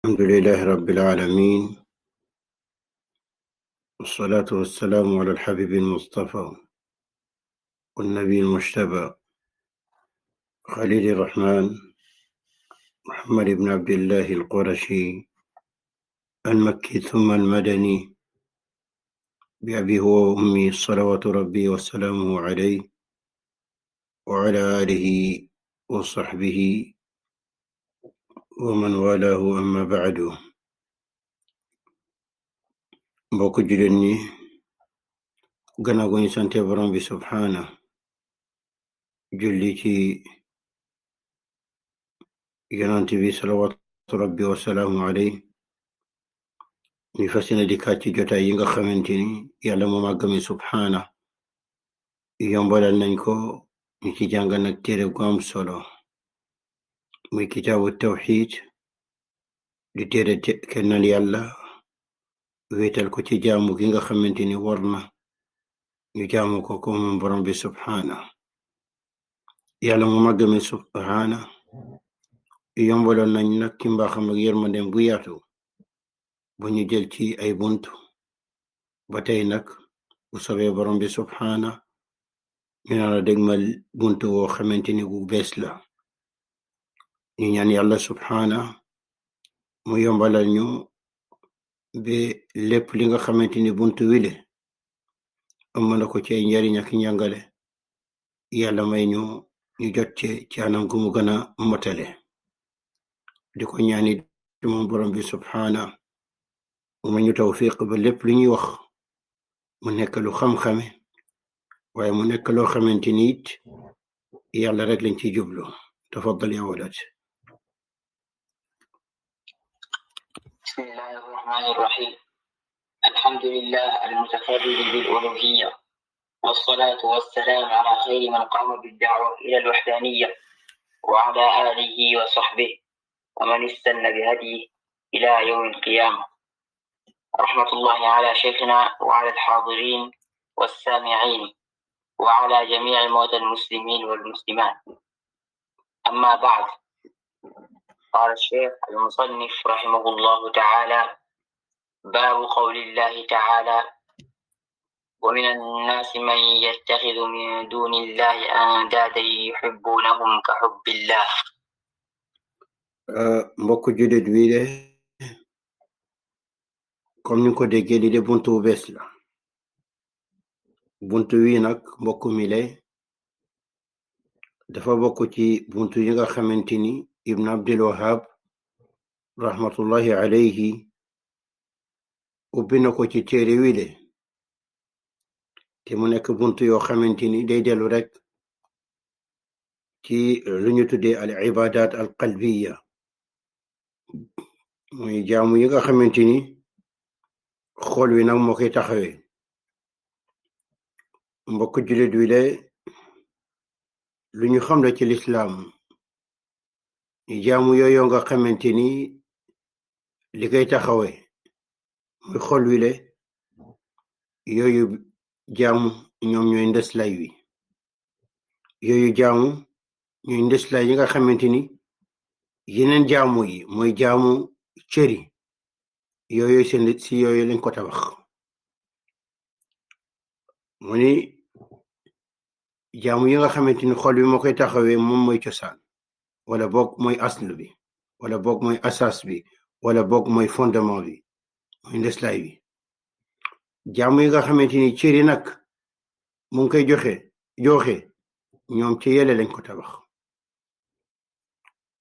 الحمد لله رب العالمين، والصلاة والسلام على الحبيب المصطفى والنبي المجتبى خليل الرحمن محمد بن عبد الله القرشي المكي ثم المدني، بأبي هو وأمي صلوات ربي وسلامه عليه وعلى آله وصحبه ومن والاه. أما بعد، mbokk jullit ñi, gannaaw gu ñu sante borom bi subhaana julli ci yonent bi salawaatu rabbi wasalaamu alayhi, ñu fas yéene dikkaat ci jotaay yi nga xamante ni yàlla mu màgg mi subhaana yombalal nañ ko ñu ci jàng nag téere gu am solo muy kitaabu tawxiid di téere kennal yàlla, wéetal ko ci jaamu gi nga xamante ni war na ñu jaamu ko ko moom borom bi subhaana. yàlla mu màgg mi subhaana yombaloon nañ nag ci mbaaxam ak yërmandeem bu yaatu bu ñu jël ci ay buntu ba tey nag bu sobee borom bi subhaana ñu naan la dégmal buntu woo xamante ni bu bees la. ñu ñaan yàlla subhaana mu yombalal ñu ba lépp li nga xamante ni buntu wile am na ko ci ay njariñ ak njàngale, yàlla may ñu jot ci anam gu mu gën a motale. di ko ñaani moom borom bi subhaana mu ma ñu tawfiq ba lépp lu ñuy wax mu nekk lu xam-xame, waaye mu nekk loo xamante ni it yàlla rek lañ ci jublu. tafaddal ya walad. بسم الله الرحمن الرحيم. الحمد لله المتفرد بالألوهية، والصلاة والسلام على خير من قام بالدعوة إلى الوحدانية وعلى آله وصحبه ومن استنى بهديه إلى يوم القيامة. رحمة الله على شيخنا وعلى الحاضرين والسامعين وعلى جميع موتى المسلمين والمسلمات. أما بعد، قال الشيخ المصنف رحمه الله تعالى: باب قول الله تعالى: ومن الناس من يتخذ من دون الله أندادا يحبونهم كحب الله. mbokk jullit wi de comme ni ko déggee di de buntu bu bees la. buntu wi nag mbokk mi le dafa bokk ci buntu yi nga xamante ni ibn abdul wahab rahmatullahi alayhi ubbi na ko ci téere wi le, te mu nekk buntu yoo xamante ni day dellu rek ci lu ñu tuddee al ibadat al qalbiya, muy jaamu yi nga xamante ni xool wi nag moo koy taxawee. mbokk jullit wi le lu ñu xam la ci lislaam, jaamu yooyu nga xamante ni li koy taxawee muy xool wi le, yooyu jaamu ñoom ñooy ndeslay wi. yooyu jaamu ñooy ndeslay yi nga xamante ni yeneen jaamu yi mooy jaamu cëri yooyu si yooyu lañ ko tabax. mu ni jaamu yi nga xamante ni xol bi moo koy taxawee moom mooy cosaan, wala boog mooy asl bi, wala boog mooy asas bi, wala boog mooy fondement bi, mooy ndeslaay bi. jaamu yi nga xamante ni cëri nag mu ngi koy joxe ñoom ci yele lañ ko tabax.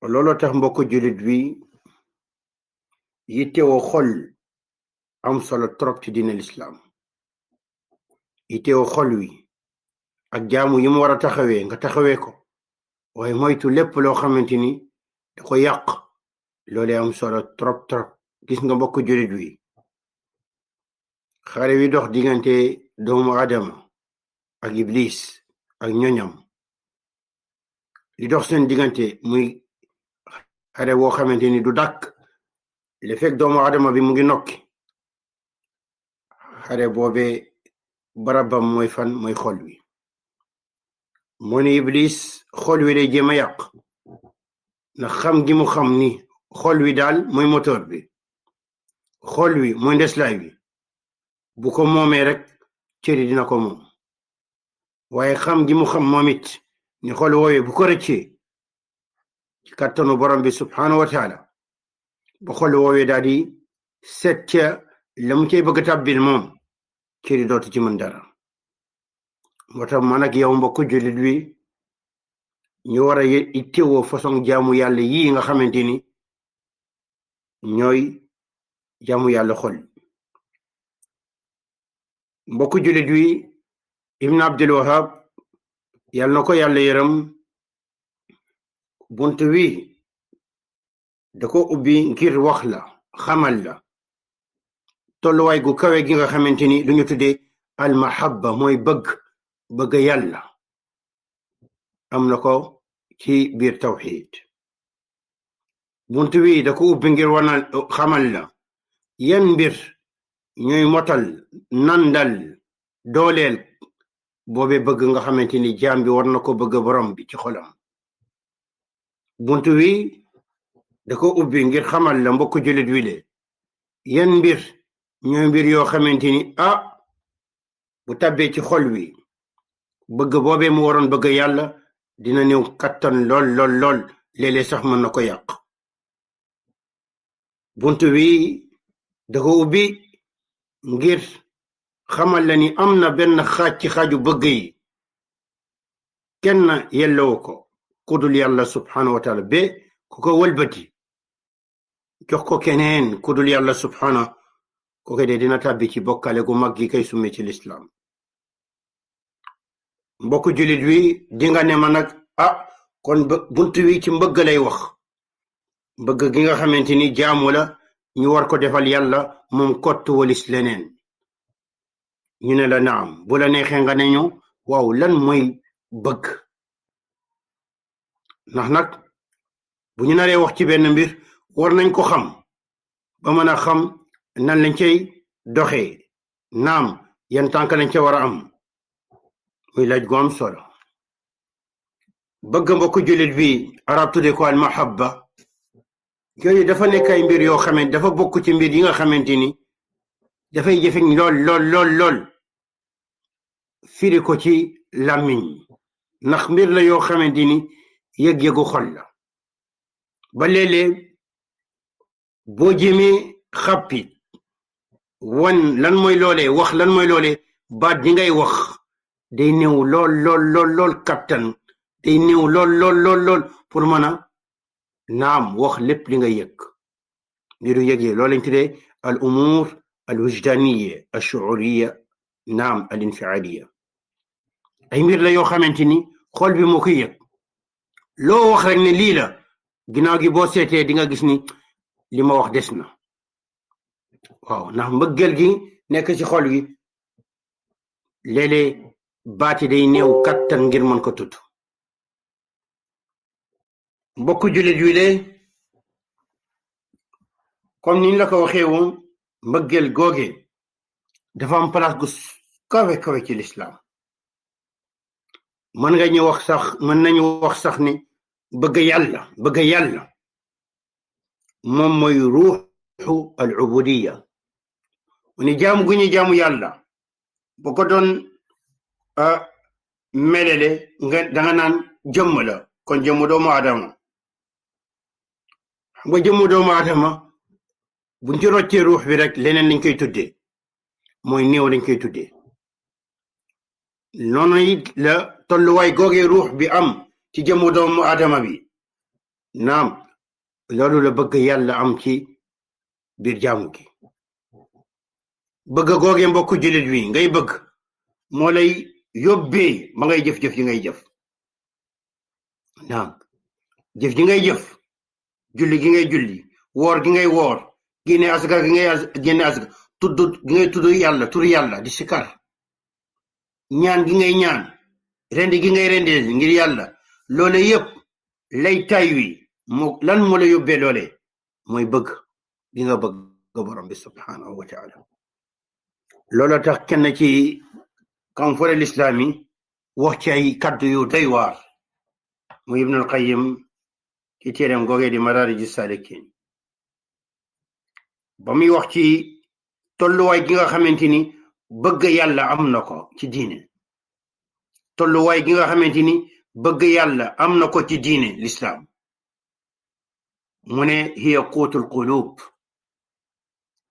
looloo tax mbokk jullit bi yittewoo xol am solo trop ci diine lislaam. yittewoo xol wi ak jaamu yi mu war a taxawee nga taxawee ko, waaye moytu lépp loo xamante ni da ko yàq. loolee am solo trop trop. gis nga mbokk jullit wi, xare wi dox diggante doomu adama ak iblis ak ñoñam, li dox seen diggante muy xare woo xamante ni du dàkk li fekk doomu adama bi mu ngi nokki. xare boobee barabam mooy fan? mooy xol wi. moo ni iblis xol wi lay jéem a yàq, ndax xam gi mu xam ni xol wi daal mooy moteur bi xol wi mooy ndeslaay bi bu ko moomee rek cëri dina ko moom waaye xam gi mu xam moom it ni xol woowee bu ko rëccee ci kattanu borom bi subhanahu wa taala ba xol woowee daal di set ca la mu cay bëgg a tàbbil moom cëri dootu ci mën dara moo tax man ak yow mbokku jullit wi ñu war a ittewoo façon jaamu yàlla yii nga xamante ni ñooy jaamu yàlla xol mbokku jullit wi ibn abdul wahab yàlla na ko yàlla yërëm bunt wi da ko ubbi ngir wax la xamal la tolluwaay gu kawe gi nga xamante ni lu ñu tuddee al mahabba mooy bëgg yàlla am na ko ci biir tawxiid bunt wi da ko ubbi ngir wanal xamal la yan mbir ñooy motal nandal dooleel boobe bëgg nga xamante ni jaam bi war na ko bëgg borom bi ci xolam bunt wi da ko ubbi ngir xamal la mbokk jullit wi le yan mbir ñooy mbir yoo xamante ni bu tabbee ci xol wi bëgg boobe mu waroon bëgg yàlla dina néew kattan lool léeg-léeg sax mën na ko yàq bunt wi da ko ubbi ngir xamal la ni am na benn xaaj ci xaaju bëgg yi kenn yellowu ko kudul yàlla subhanahu wa taala be ku ko wëlbati jox ko keneen kudul yàlla subhanahu ko de dina tàbbi ci bokkale gu mag gi kay summe ci lislaam mbokku jullit wi dinga ne ma nag kon bunt wi ci mbëgg lay wax mbëgg gi nga xamante ni jaamu la ñu war ko defal yàlla moom kott walis leneen ñu ne la naam bu la neexee nga ne ñu waaw lan mooy bëgg ndax nag bu ñu naree wax ci benn mbir war nañ ko xam ba mën a xam nan lañ cay doxee naam yan tànk lañ ca war a am muy laaj gu am solo bëgg mbokku jullit bi arab tudde ko al mahabba yooyu dafa nekk ay mbir yoo xamante dafa bokk ci mbir yi nga xamante ni dafay jëfeñ lool firi ko ci làmmiñ ndax mbir la yoo xamante ni yëg-yëgu xol la ba léeg-léeg boo jëmee xàppit wan lan mooy loolee wax lan mooy loolee baat yi ngay wax day néew lool kattan day néew lool pour mën a naam wax lépp li nga yëg mbiru yëgee loolu lañ tuddee al umur al wujdaniya al shuuriya naam al infialiya ay mbir la yoo xamante ni xol bi moo koy yëg loo wax rek ne lii la ginnaaw gi boo seetee di nga gis ni li ma wax des na waaw ndax mbëggeel gi nekk ci xol gi léeg-léeg baati day néew kattan ngir mën ko tudd mbokku jullit yu lee comme niñ la ko waxee woon mbëggeel googe dafa am place gu kawe ci lislaam mën nañu wax sax ni bëgg yàlla moom mooy ruuxu al ubudiya mu ni jaamu gu ñu jaamu yàlla bu ko doon melele danga naan jëmm la kon jëmm doomu aadama xam nga jëmm doomu aadama buñ ci roccee ruux bi rek leneen lañ koy tuddee mooy néew lañ koy tuddee noonu it la tolluwaay googee ruux bi am ci jëmmu doomu aadama bi naam loolu la bëgg yàlla am ci biir jaamu gi bëgg googee mbokku jullit wi ngay bëgg moo lay yóbbee ma ngay jëf-jëf yi ngay jëf naam jëf ji ngay jëf julli gi ngay julli woor gi ngay woor génne asaka gi ngay génne asaka tudd gi ngay tudd yàlla tur yàlla di sikar ñaan gi ngay ñaan rendi gi ngay rendi ngir yàlla loole yëpp lay tay wi lan moo la yóbbee loole mooy bëgg gi nga bëgg borom bi subhanahu wa taala loola tax kenn ci kanfore lislaam yi wax ci ay kaddu yu doy waar mu ibnul qayyim ci téereem googee di madaariju saalikiin ba muy wax ci tolluwaay gi nga xamante ni bëgg yàlla am na ko ci diine tolluwaay gi nga xamante ni bëgg yàlla am na ko ci diine lislaam mu ne hiya quutul qulub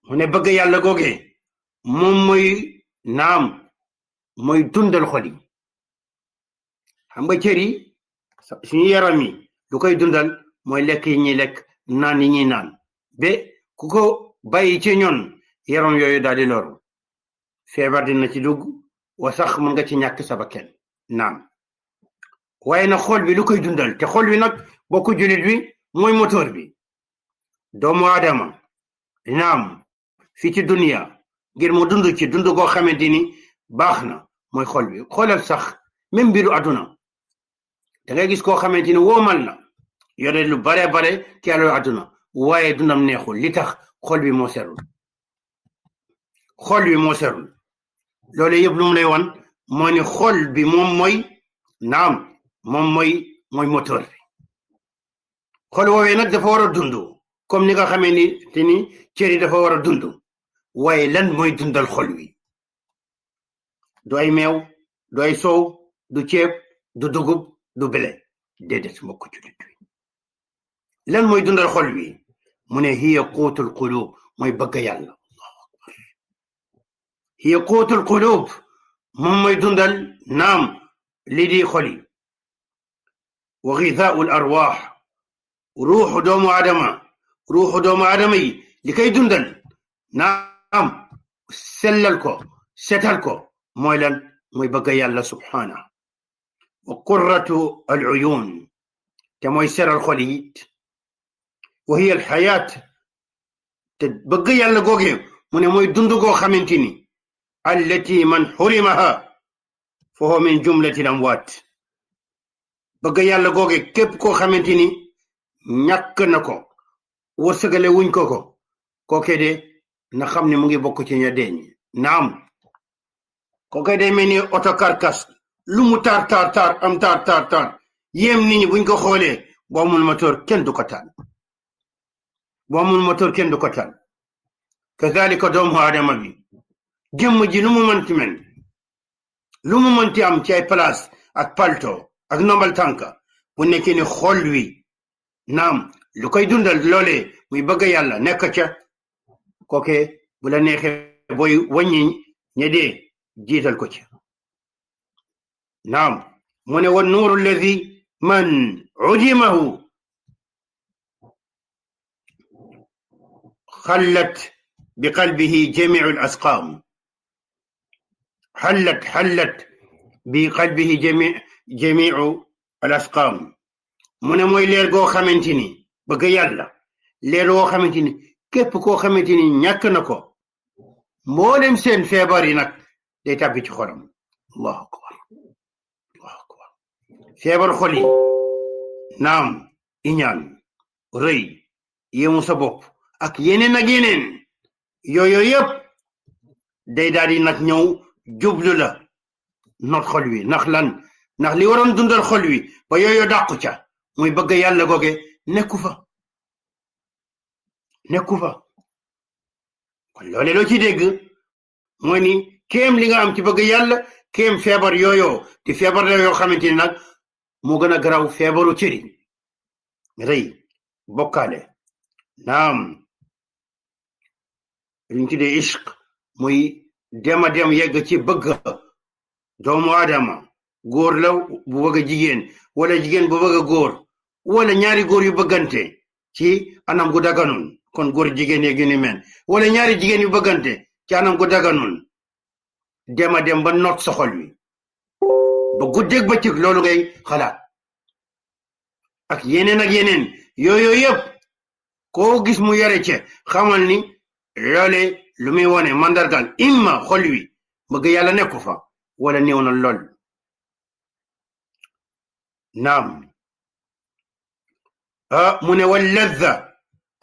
mu ne bëgg yàlla googe moom mooy naam mooy dundal xol yi xam nga cër yi suñu yaram yi lu koy dundal mooy lekk yi ñuy lekk naan yi ñuy naan ba ku ko bàyyi ci ñoon yaram yooyu daal di loru feebar dina ci dugg wa sax mën nga ci ñàkk sa bakkan naam waaye nag xol bi lu koy dundal te xol bi nag bokku julit bi mooy moteur bi doomu aadama naam fii ci dunia ngir mu dund ci dund goo xamante ni baax na mooy xol bi xoolal sax même mbiru àdduna da ngay gis koo xamante ni woomal na yore lu bare bare ci àllu àdduna waaye dundam neexul li tax xol bi moo serul xol bi moo serul loolu yëpp lu mu lay wan moo ni xol bi moom mooy naam moom mooy moteur bi xol woowee nag dafa war a dund comme ni nga xamee ni te ni cër yi dafa war a dund waaye lan mooy dundal xol wi du ay meew du ay soow du ceeb du dugub du bele déedéet mbokk julit wi lan mooy dundal xol wi mu ne hiya quutul qulub mooy bëgg yàlla hiya quutul qulub moom mooy dundal naam lii di xol yi wa gidaau l arwaax ruuxu doomu aadama yi li koy dundal naam sellal ko setal ko mooy lan mooy bëgg yàlla subhaanahu wa qurratu al uyun te mooy seral xol yi wa hiya al xayaat te bëgg yàlla googe mu ne mooy dund goo xamante ni allati man xurimaha fa huwa min jumlati l amwaat bëgg yàlla googe képp koo xamante ni ñàkk na ko wërsëgale wuñ ko kooke de na xam ne mu ngi bokk ci ña deeñ naam kooke day mel ni oto karkas lu mu taar am taar yéem nit ñi buñ ko xoolee boo amul moteur kenn du ko taal kazalika doomu aadama bi jëmm ji lu mu mënti mel lu mu mënti am ci ay place ak palto ak nombal tànka bu nekkee ni xol wi naam lu koy dundal loolee muy bëgg yàlla nekk ca kooke bu la neexee booy wàññi ñe dee jiital ko ci naam mu ne wa nuuru alladi man udimahu xallat bi qalbihi jamiu al asqaam xallat bi qalbihi jamiu al asqaam mu ne mooy leer goo xamante ni bëgg yàlla leer goo xamante ni képp koo xamante ni ñàkk na ko mboolem seen feebar yi nag day tàbbi ci xolam allahu akbar feebar xol yi naam iñaan rëy yéemu sa bopp ak yeneen yooyu yëpp day daal di nag ñëw jublu la not xol wi ndax li waroon dundal xol wi ba yooyu dàqu ca muy bëgg yàlla googe nekku fa kon loole loo ci dégg mooy ni kéem li nga am ci bëgg yàlla kéem feebar yooyu di feebar la yoo xamante ni nag moo gën a garaw feebaru cëri rëy bokkaale naam liñ tuddee ishq muy dema dem yegg ci bëgg doomu aadama góor la bu bëgg jigéen wala jigéen bu bëgg góor wala ñaari góor yu bëggante ci anam gu daganun kon góor jigéen yeeg yu ni mel wala ñaari jigéen yu bëggante ci anam gu daganun dema dem ba not sa xol wi ba guddeeg bëccëg loolu ngay xalaat ak yeneen yooyu yëpp koo gis mu yore ce xamal ni loole lu muy wone mandargal imma xol wi bëgg yàlla nekku fa wala néew na lool naam mu ne wal ladda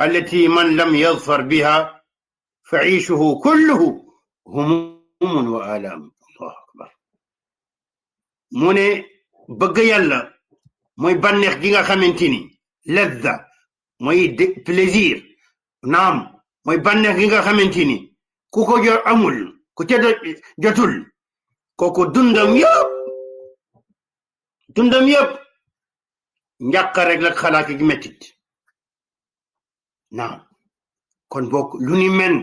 allati man lam yadfar biha fa ciishuhu kulluhu humumun wa alaam allahu akbar mu ne bëgg yàlla mooy bànneex gi nga xamante ni ladda mooy plaisir naam mooy bànneex gi nga xamante ni ku ko jot amul ku ca jotul kooku dundam yëpp njàqa rek la xalaat gi mettit naam kon bokk lu ni men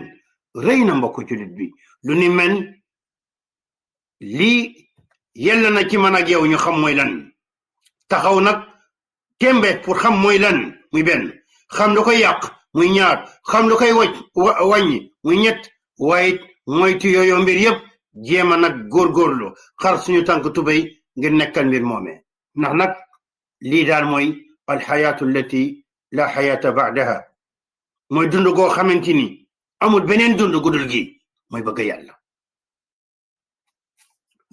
rëy na mbokk jullit bi lu ni men lii yella na ci man ak yow ñu xam mooy lan taxaw nag tembe pour xam mooy lan muy benn xam lu koy yàq muy ñaar xam lu koy wàññi muy ñett waaye moytu yooyu mbir yëpp jéema nag góorgóorlu xar suñu tànk tubéy ngir nekkal mbir moomee ndax nag lii daal mooy alxayaatu allati la xayaata baadaha mooy dund goo xamante ni amul beneen dund gudul gi mooy bëgg yàlla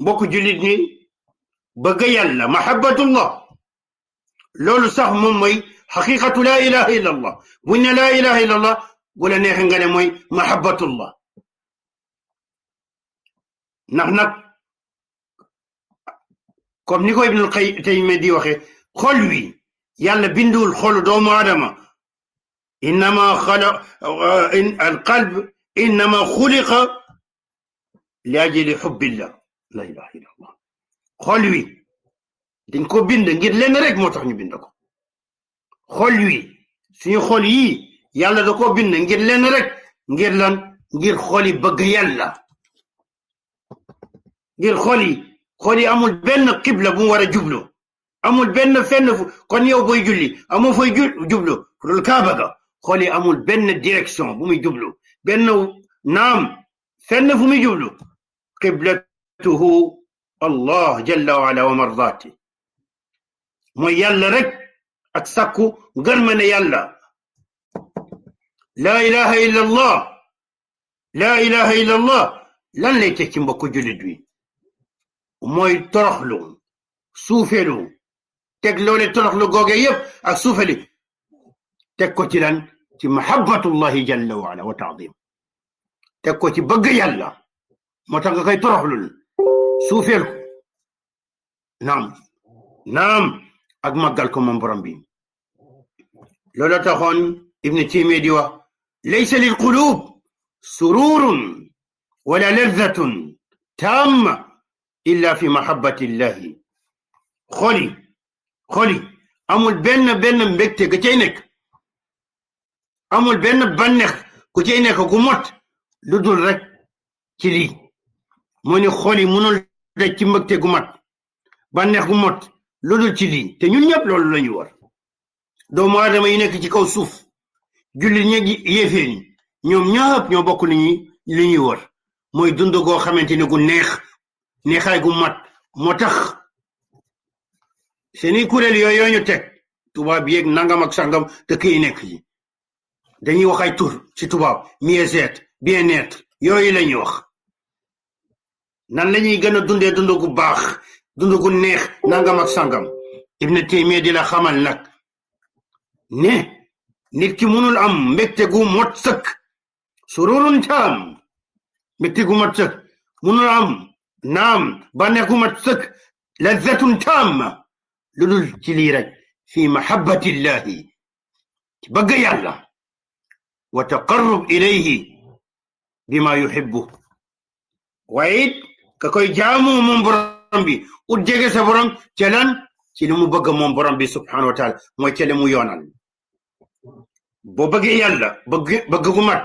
mbokk jullit ñi bëgg yàlla mahabbatullah loolu sax moom mooy xaqiqatu laa ilaha illa allah buñ ne laa ilaha illa allah bu la neexe nga ne mooy mahabbatullah ndax nag comme ni ko Ibnul Qayyim di waxe xol wi yàlla binduwul xolu doomu aadama innama alqalb innama xuliqa li ajli xubbillah la ilaha illa allah xol wi dañ ko bind ngir lenn rek moo tax ñu bind ko xol wi suñu xol yii yàlla da ko bind ngir lenn rek ngir lan ngir xoli bëgg yàlla ngir xol yi amul benn qibla bu mu war a jublu amul benn fenn kon yow booy julli amoo fooy jublu fudul kaaba ga xol yi amul benn direction bu muy jublu benn naam fenn fu muy jublu qiblatuhu allah jalla wa ala wa mardati mooy yàlla rek ak sakku ngërmane yàlla laa ilaha illa allah laa ilaha illa allah lan lay teg ci mbokku jullit wi mooy toroxlu suufelu teg loole toroxlu googe yëpp ak suufeli teg ko ci lan ci mahabbatullahi jalla wa ala wa taadim teg ko ci bëgg yàlla moo tax nga koy toroxlul suufel ko naam ak màggal ko moom borom bi loola taxoon ibn Taymiya di wax laysa lil qulub sururun wala lazzatun tamma illa fi mahabbatillahi xoli amul benn mbégte ga cay nekk amul benn bànneex ku cay nekk gu mot lu dul rek ci lii moo ni xoli mënul daj ci mbégte gu mat bànneex gu mot lu dul ci lii te ñun ñëpp loolu la ñu war doomu aadama yi nekk ci kaw suuf jullit ñi yéefee ni ñoom ñëpp ñoo bokk li ñuy war mooy dund goo xamante ne gu neexaay gu mat moo tax seeni kuréel yooyu ñu teg tubaab yeeg nangam ak sangam dëkk yi nekk yi dañuy wax ay tur ci tubaab mieux-être bien-être yooyu la ñuy wax nan la ñuy gën a dundee dund gu baax dund gu neex nangam ak sangam Ibn Taymiya di la xamal nag ne nit ki mënul am mbégte gu mot sëkk sururun taam mbégte gu mot sëkk mënul am naam bànneex gu mot sëkk lazzatun taam lu dul ci lii rek fi mahabbatillahi ci bëgg yàlla wa taqarrub ilayhi bima yuhibbu waaye it ka koy jaamu moom borom bi ut jege sa borom ca lan ci li mu bëgg moom borom bi subhanahu wa taala mooy ca li mu yoonal boo bëggee yàlla bëgg gu mat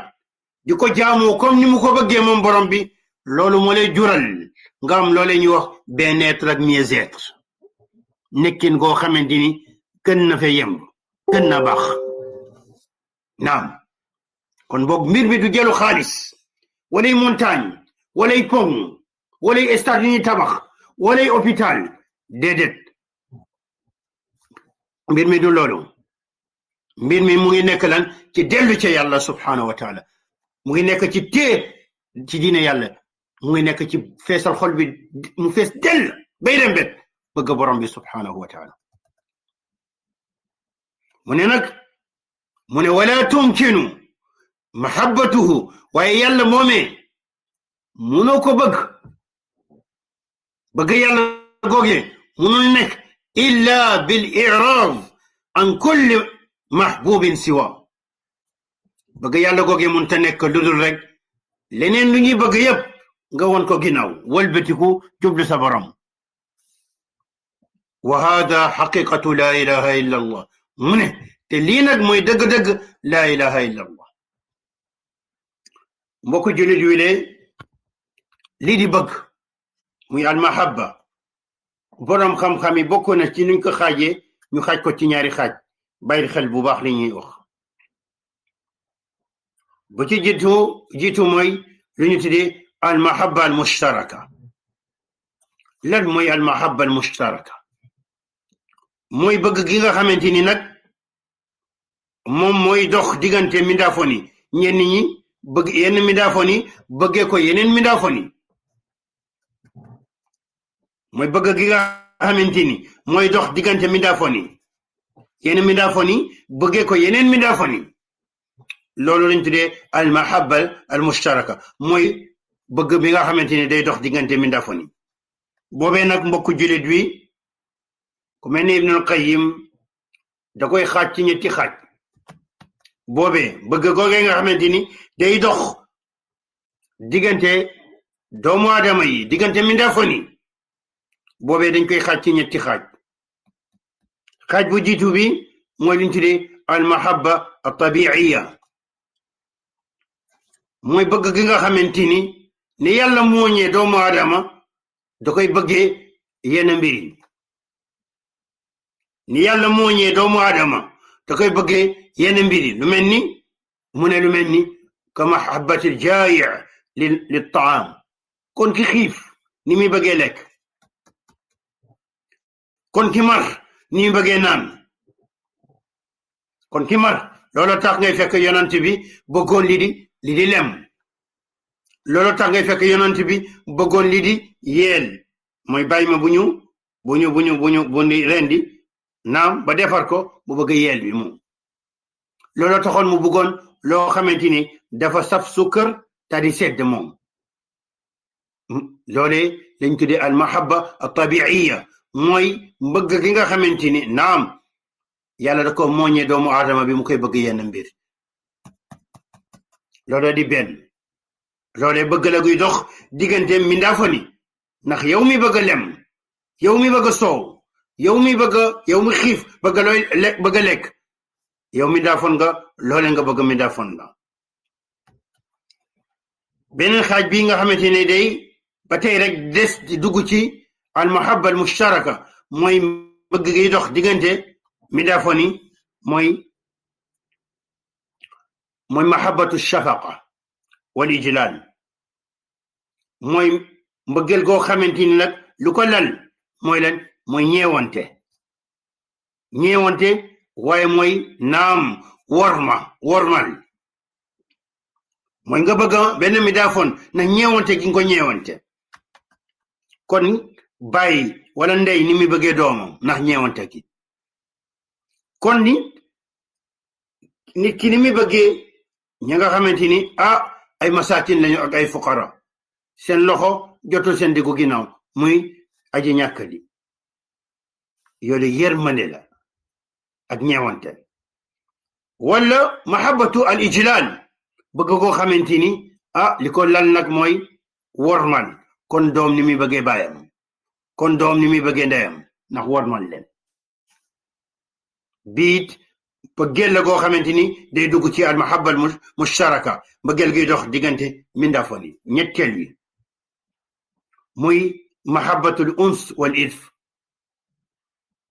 di ko jaamu comme ni mu ko bëggee moom borom bi loolu moo lay jural nga am loolee ñuy wax bien-être ak mieux-être nekkin goo xamante ni gën na fa yemb gën na baax naam kon boog mbir mi du jëlu xaalis walay montagne walay pont walay stade yu ñuy tabax walay hôpital déedéet mbir mi du loolu mbir mi mu ngi nekk lan ci dellu ca yàlla subhanahu wa taala mu ngi nekk ci téye ci diine yàlla mu ngi nekk ci feesal xol bi mu fees dell bay dem bet bëgg borom bi subhanahu wa taala mu ne wala tumkinu mahabbatuhu waaye yàlla moomee munoo ko bëgg yàlla googee munul nekk illa bil i'rad an kulli mahbubin siwa bëgg yàlla googee mun ta nekk lu dul rek leneen lu ñuy bëgg yépp nga won ko ginnaaw wëlbatiku jublu sa borom wa hada xaqiqatu la ilaha illa allah mu ne te lii nag mooy dëgg-dëgg la ilaha illa allah mbokk julit wi le lii di bëgg muy almahabba borom xam-xam yi bokk na ci nuñ ko xaajee ñu xaaj ko ci ñaari xaaj bàyyi xel bu baax li ñuy wax bu ci jiitu mooy lu ñu tuddee almahabba almushtaraka lan mooy almahabba almushtaraka mooy bëgg gi nga xamante ni nag moom mooy dox diggante mindaafoon yi ñenn ñi bëgg yenn mindaafoon yi bëggee ko yeneen mindaafoon yi mooy bëgg gi nga xamante ni mooy dox diggante mindaafoon yi yenn mindaafoon yi bëggee ko yeneen mindaafoon yi loolu lañ tuddee al mahabba al mushtaraka mooy bëgg bi nga xamante ni day dox diggante mindaafoon yi boobee nag mbokku jullit wi ku mel ni Ibnul Qayyim da koy xaaj ci ñetti xaaj boobee bëgg googee nga xamante ni day dox diggante doomu aadama yi diggante mindaafoon yi boobee dañ koy xaaj ci ñetti xaaj xaaj bu jiitu bi mooy liñ tuddee al mahabba al tabiiya mooy bëgg gi nga xamante ni yàlla mooñee doomu aadama da koy bëggee yenn mbir yi ni yàlla mooñee doomu aadama da koy bëggee yenn mbir yi lu mel ni mu ne lu mel ni ka mahabbatil jaayi lil taam kon ki xiif ni muy bëggee lekk kon ki mar ni muy bëggee naan kon ki mar loolu tax ngay fekk yonent bi bëggoon li di lem loolu tax ngay fekk yonent bi bëggoon li di yeel mooy bàyyi ma bu ñu rendi naam ba defar ko bu bëgg yeel bi moom loolu taxoon mu bëggoon loo xamante ni dafa saf sukkër ta di sedd moom loolee lañ tuddee al mahabba al tabiiya mooy mbëgg gi nga xamante ni naam yàlla da ko mooñee doomu aadama bi mu koy bëgg yenn mbir loolu di benn loolee bëgg la guy dox diggante mindaafoni ndax yow mi bëgg lem yow mi bëgg soow yow mi xiif bëgg lekk yow mindaafoon nga loole nga bëgg mindaafoon nga beneen xaaj bi nga xamante ne day ba tey rek des di dugg ci al mahabba al mushtaraka mooy bëgg gi dox diggante mindaafoon yi mooy mahabbatu shafaqa wal ijlal mooy mbëggeel goo xamante ni nag lu ko lal mooy lan mooy ñeewante waaye mooy naam wormal mooy nga bëgg benn mindaafoon na ñeewante gi nga ko ñeewante kon bàyyi wala ndey ni muy bëggee doomam ndax ñeewante gi kon nit ki ni muy bëggee ñi nga xamante ni ay masaakin lañu ak ay fuqara seen loxo jotul seen diggu ginnaaw muy aji ñàkk di yoolu yërmande la ak ñeewante wala mahabbatu al ijlal bëgg koo xamante ni li ko lal nag mooy wormal kon doom ni muy bëggee baayam kon doom ni muy bëggee ndeyam ndax wormal leen biit bëggeel la goo xamante ni day dugg ci al mahabba al mushtaraka bëggeel gi dox diggante mindaafoon yi ñetteel wi muy mahabbatul uns wal irf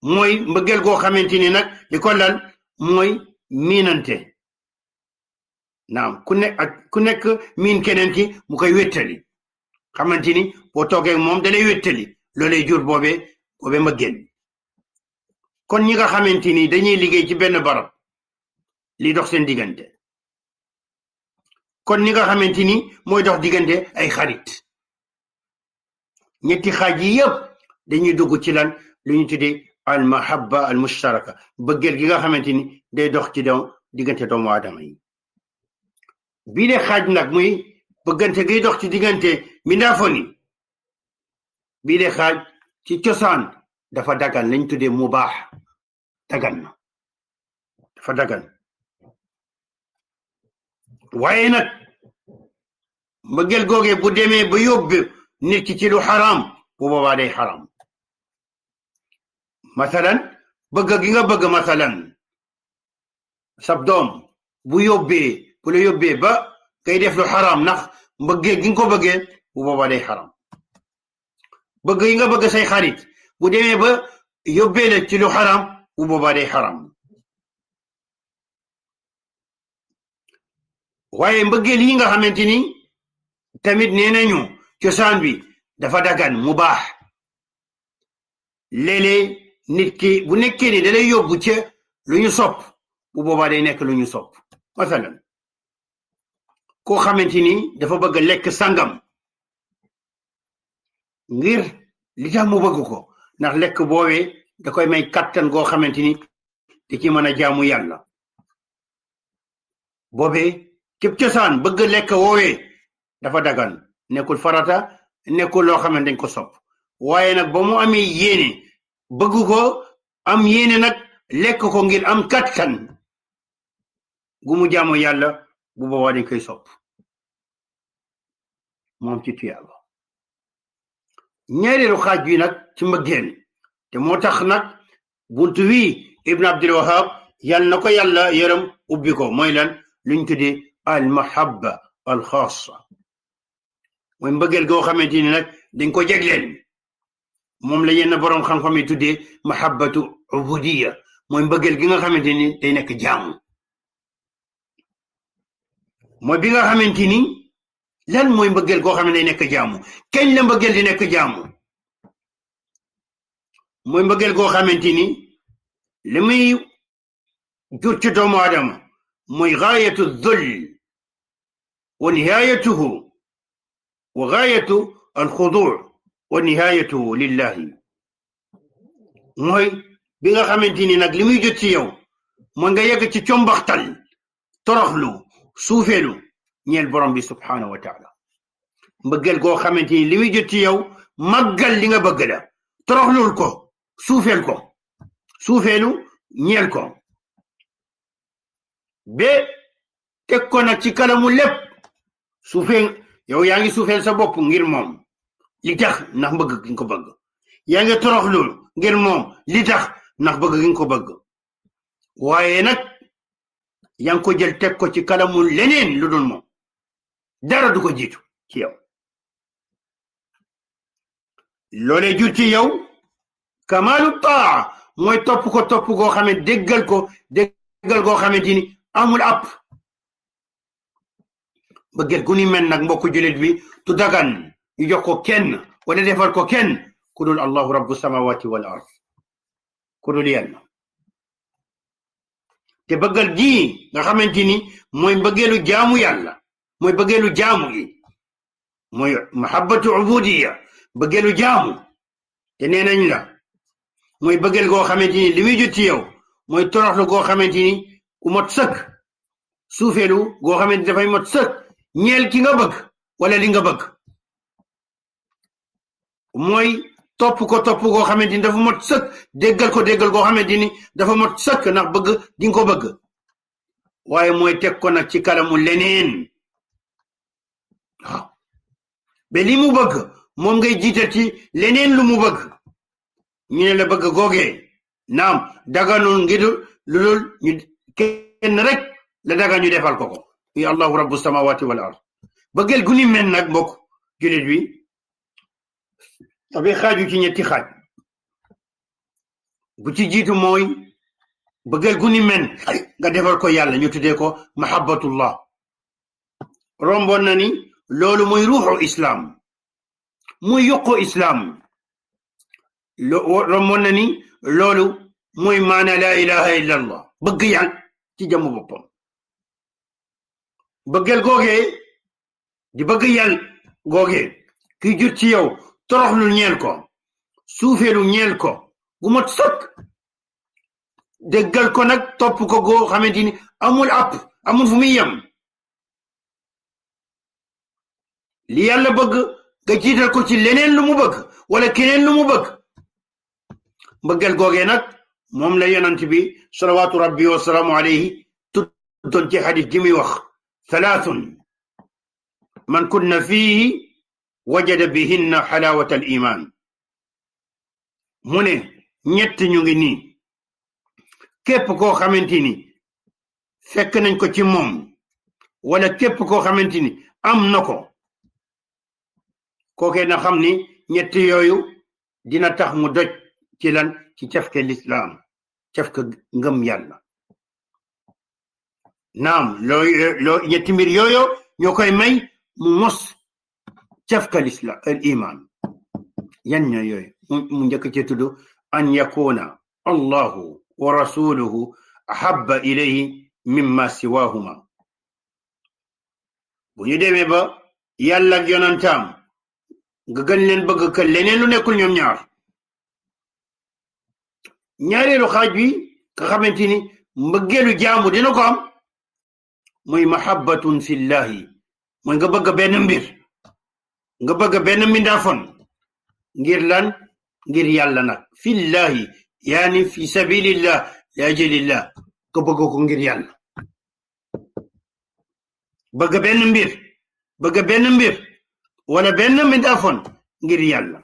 mooy mbëggeel goo xamante ni nag li ko lal mooy miinante naam ku nekk miin keneen ki mu koy wéttali xamante ni boo toogee moom dalay wéttali loolay jur boobee mbëggeel kon ñi nga xamante ni dañuy liggéey ci benn barab li dox seen diggante kon ñi nga xamante ni mooy dox diggante ay xarit ñetti xaaj yi yëpp dañuy dugg ci lan lu ñu tuddee al mahabba al mushtaraka bëggeel gi nga xamante ni day dox ci diggante doomu aadama yi bii de xaaj nag muy bëggante giy dox ci diggante mindaafoon yi bii de xaaj ci cosaan dafa dagan lañ tuddee mubaax dagan na dafa dagan waaye nag mbëggeel googee bu demee ba yóbbu nit ki ci lu xaraam bu boobaa day xaraam masalan bëgg gi nga bëgg masalan sab doom bu la yóbbee ba kay def lu xaraam ndax mbëggee gi nga ko bëggee bu boobaa day xaraam bëgg yi nga bëgg say xarit bu demee ba yóbbee la ci lu xaraam bu boobaa day xaraam waaye mbëggeel yi nga xamante ni tamit nee nañu cosaan bi dafa dagan mu baax léeg-léeg nit ki bu nekkee ni dalay yóbbu ca lu ñu sopp bu boobaa day nekk lu ñu sopp masalan koo xamante ni dafa bëgg lekk sangam ngir li tax mu bëgg ko ndax lekk boobee da koy may kattan goo xamante ni da ci mën a jaamu yàlla boobee képp cosaan bëgg lekk woowee dafa dagan nekkul farata nekkul loo xamante dañ ko sopp waaye nag ba mu amee yéene bëgg ko am yéene nag lekk ko ngir am kattan gu mu jaamu yàlla bu boobaa dañ koy sopp moom ci tuyaaba ñaareelu xaaj bi nag ci mbëggeel te moo tax nag buntu wi Ibn Abdul Wahab yàlla na ko yàlla yërëm ubbi ko mooy lan luñ tuddee al mahabba al xaasa mooy mbëggeel goo xamante ni nag dañ ko jegleel moom la yenn boroom xam-xam yi tuddee mahabbatu ubudiya mooy mbëggeel gi nga xamante ni day nekk jaamu mooy bi nga xamante ni lan mooy mbëggeel goo xam ne day nekk jaamu kañ la mbëggeel di nekk jaamu mooy mbëggeel goo xamante ni li muy jur ci doomu aadama mooy gaayatu dhull wa nihaayatuhu wa gaayatu alxudu wa nihaayatuhu lillahi mooy bi nga xamante ni nag li muy jot ci yow mooy nga yegg ci combaxtal toroxlu suufeelu ñeel borom bi subhaanahu wa taala mbëggeel goo xamante ni li muy jot ci yow màggal li nga bëgg la toroxlul ko suufeelu ñeel ko ba teg ko nag ci kanamu lépp suufeel yow yaa ngi suufeel sa bopp ngir moom li tax ndax bëgg gi nga ko bëgg yaa ngi toroxlul ngir moom li tax ndax bëgg gi nga ko bëgg waaye nag yaa ngi ko jël teg ko ci kanamu leneen lu dul moom dara du ko jiitu ci yow loolee jur ci yow kamaalu taa mooy topp goo xamante déggal goo xamante ni amul app bëggeel gu ni mel nag mbokku jullit bi tu dagan ñu jox ko kenn wala defal ko kenn ku dul allahu rabbu samawati wal ard ku dul yàlla te bëggal gi nga xamante ni mooy mbëggeelu jaamu yàlla mooy bëggeelu jaamu gi mooy mahabbatu ubudiya bëggeelu jaamu te nee nañ la mooy bëggeel goo xamante ni li muy jot ci yow mooy toroxlu goo xamante ni ku mot sëkk suufeelu goo xamante dafay mot sëkk ñeel ki nga bëgg wala li nga bëgg mooy topp goo xamante ni dafa mot sëkk déggal goo xamante ni dafa mot sëkk ndax bëgg di nga ko bëgg waaye mooy teg ko nag ci kalamu leneen waaw ba li mu bëgg moom ngay jiital ci leneen lu mu bëgg ñu ne la bëgg googee naam daganul ngir lu dul ñu kenn rek la daga ñu defal ko muy allahu rabbu samawati wal ard bëggeel gu ni mel nag mbokk jullit bi dafay xaaju ci ñetti xaaj bu ci jiitu mooy bëggeel gu ni mel nga defal ko yàlla ñu tuddee ko mahabbatullah romboon na ni loolu mooy ruuxu islam muy yokku islam romboon na ni loolu mooy maana la ilaha illa allah bëgg yàlla ci jëmm boppam bëggeel googee di bëgg yàlla googee ki jur ci yow toroxlu ñeel ko suufeelu ñeel ko gu mot sëkk déggal ko nag topp ko goo xamante ni amul app amul fu muy yem li yàlla bëgg nga jiital ko ci leneen lu mu bëgg wala keneen lu mu bëgg mbëggeel googee nag moom la yonent bi salawaatu rabbi wa salaamu alayhi tuddoon ci xadis gi muy wax ثلاث من كن فيه وجد بهن حلاوة الإيمان mu ne ñett ñu ngi nii képp koo xamante ni fekk nañ ko ci moom wala képp koo xamante ni am na ko kookee na xam ni ñett yooyu dina tax mu doj ci lan ci cafke lislaam cafke ngëm yàlla naam loo ñetti mbir yooyu ñoo koy may mu mos cafka lislaam al iman yan ñoo yooyu mu njëkk ci tudd an yakuna allahu wa rasuluhu ahabba ilayhi mimma siwahuma bu ñu demee ba yàlla ak yonantaam nga gën leen bëgg ka leneen lu nekkul ñoom ñaar ñaareelu xaaj bi nga xamante ni mbëggeelu jaamu dina ko am muy mahabbatun fillahi mooy nga bëgg benn mbir nga bëgg benn mbindaafon ngir lan ngir yàlla nag fillahi yaani fi sabilillah li ajlillah nga bëgg ko ngir yàlla bëgg benn mbir wala benn mbindaafon ngir yàlla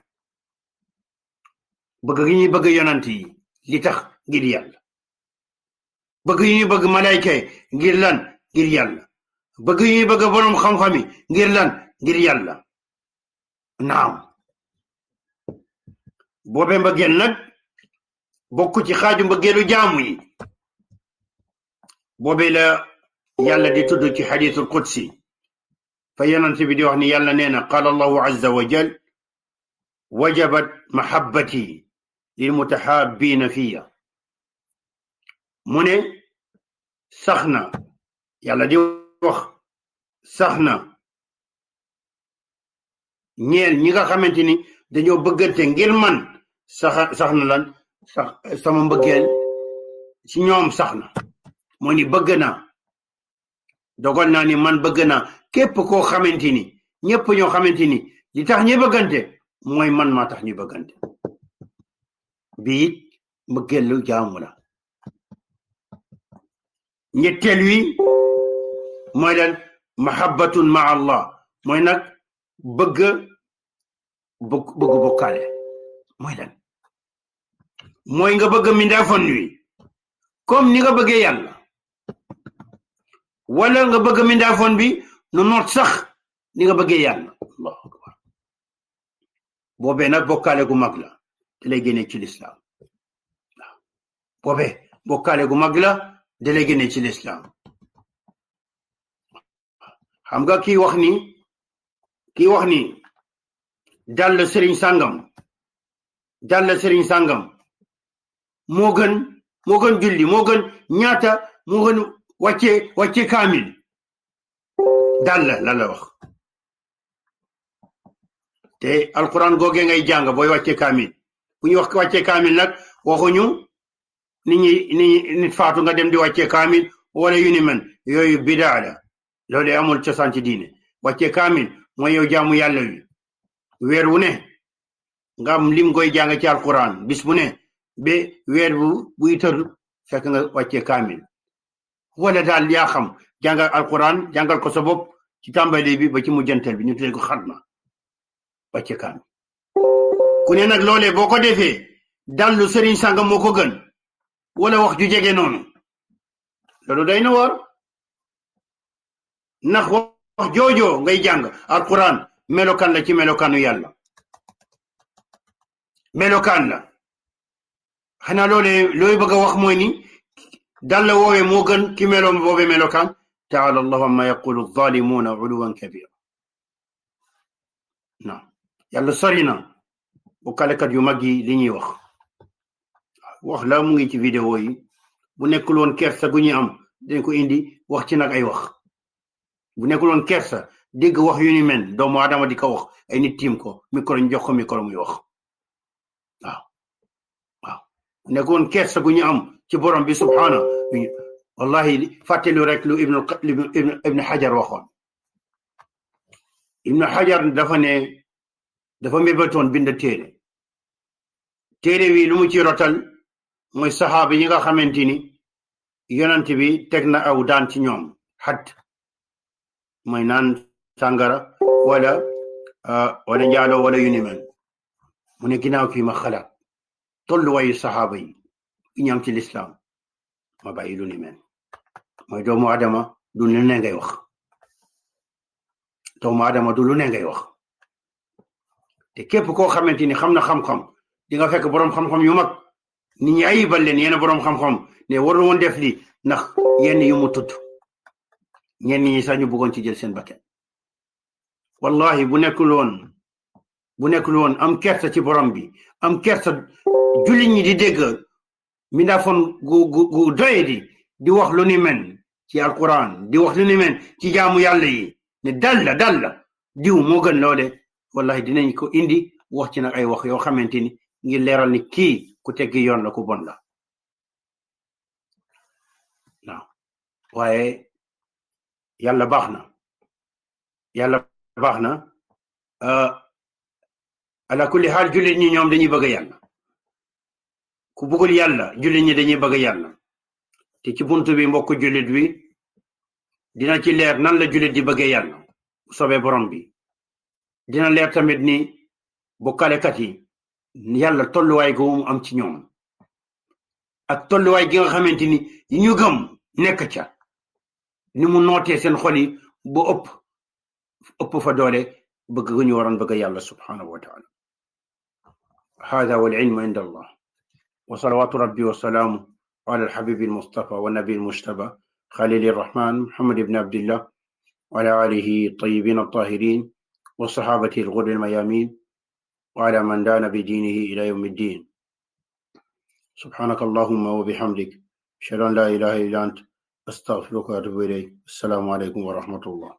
bëgg gi ñuy bëgg yonant yi li tax ngir yàlla bëgg yi ñuy bëgg malayka yi ngir lan ngir yàlla bëgg yi ñuy bëgg borom xam-xam yi ngir lan ngir yàlla naam boobee mbëggeel nag bokk ci xaaju mbëggeelu jaamu yi boobee la yàlla di tudd ci xadiisul qudsi fa yonent bi di wax ni yàlla nee na qaala allahu azza wa jal wajabat mahabbati lil mutahabbiina fiya mu ne sax na yàlla di wax sax na ñeel ñi nga xamante ni dañoo bëggante ngir man sax na lan sax sama mbëggeel ci ñoom sax na moo ni bëgg naa dogal naa ni man bëgg naa képp koo xamante ni ñëpp ñoo xamante ni li tax ñi bëggante mooy man maa tax ñu bëggante bii it mbëggeel lu jaamu la ñetteel wi mooy lan mahabbatun ma allah mooy nag bëgg bokkaale mooy lan mooy nga bëgg mindaafon wi comme ni nga bëggee yàlla wala nga bëgg mindaafon bi nu noot sax ni nga bëggee yàlla allahu akbar boobee nag bokkaale gu mag la te lay génne ci lislaam waaw boobee bokkaale gu mag la te lay génne ci lislaam xam nga kii wax ni dal sëriñ sàngam moo gën julli moo gën ñaata moo gën wàcce kaamil dal la wax te alquran googee ngay jàng booy wàcce kaamil bu ñu wax wàcce kaamil nag waxuñu nit faatu nga dem di wàcce kaamil wala yu ni men yooyu bidaa la loolu amul cosaan ci diine wàcce kaamil mooy yow jaamu yàlla wi weer wu ne nga am lim koy jàng ci alquran bis bu ne ba weer buy tër fekk nga wàcce kaamil wala daal yaa xam jàngal alquran jàngal ko sa bopp ci tàmbali bi ba ci mujjantel bi ñu tuddee ko xatma wàcce kaamil ku ne nag loolee boo ko defee dallu sëriñ sàngam moo ko gën wala wax ju jege noonu loolu day na war ndax wax joojoo ngay jàng alquran melokaan la ci melokaanu yàlla melokaan la xanaa looy bëgg a wax mooy ni dalla woowe moo gën ki meloom boobe melokaan taala allahu amma yaqulu zalimuna uluwan kabira non yàlla sori na bu kalekat yu mag yi li ñuy wax la mu ngi ci vidéo yi bu nekkul woon kersa gu ñu am dañ ko indi wax ci nag ay wax bu nekkul woon kersa dégg wax yu ni men doomu adama di ko wax ay nit tiim ko micro ñu jox ko micro muy wax waaw bu nekkul woon kersa gu ñu am ci borom bi subhana wallahi fàttelu rek lu ibnu xajar waxoon ibnu xajar dafa mébatoon bind téere wi lu mu ci rotal mooy saxaaba yi nga xamante ni yonent bi teg na aw daan ci ñoom xadd mooy naan sàngara wala njaaloo wala yu ni mel mu ne ginnaaw kii ma xalaat tolluwaayu saxaaba yi ñam ci lislaam ma bàyyi lu ni mel mooy doomu adama du lu ne ngay wax doomu adama du lu ne ngay wax te képp koo xamante ni xam na xam-xam di nga fekk boroom xam-xam yu mag nit ñi ayibal leen yenn boroom xam-xam ne waru woon def li ndax yenn yu mu tudd ñenn ñi sax ñu bëggoon ci jël seen bakkan wallahi bu nekkul woon am kersa ci borom bi am kersa jullit ñi di dégg mindaafoon gu doye di wax lu ni mel ci alquran di wax lu ni mel ci jaamu yàlla yi ne dal diw moo gën loole wallahi dinañ ko indi wax ci nag ay wax yoo xamante ni ngir leeral ni kii ku teggi yoon la ku bon la waaw waaye yàlla baax na ala kulli xaal jullit ñi ñoom dañuy bëgg yàlla ku bëggul yàlla jullit ñi dañuy bëgg yàlla te ci buntu bi mbokk jullit bi dina ci leer nan la jullit di bëggee yàlla soobee borom bi dina leer tamit ni bokkalekat yi yàlla tolluwaay gu mu am ci ñoom ak tolluwaay gi nga xamante ni yi ñu gëm nekk ca ni mu nootee seen xol yi bu ëpp fa doole bëgg gu ñu waroon bëgg yàlla subhanahu wa taala hada wal ilmu inda allah wa salawatu rabbi wa salaamu ala alhabibi almustafa wa nabi almujtaba khalil arrahman muhammad ibn abdillah wa ala alihi tayyibin at-tahirin wa sahabati al-ghurr al-mayamin wa ala man dana bi dinihi ila yawm ad-din subhanaka allahumma wa bihamdik ashhadu an la ilaha illa anta astaghfiruka wa atubu ilayk assalamu alaykum wa rahmatullah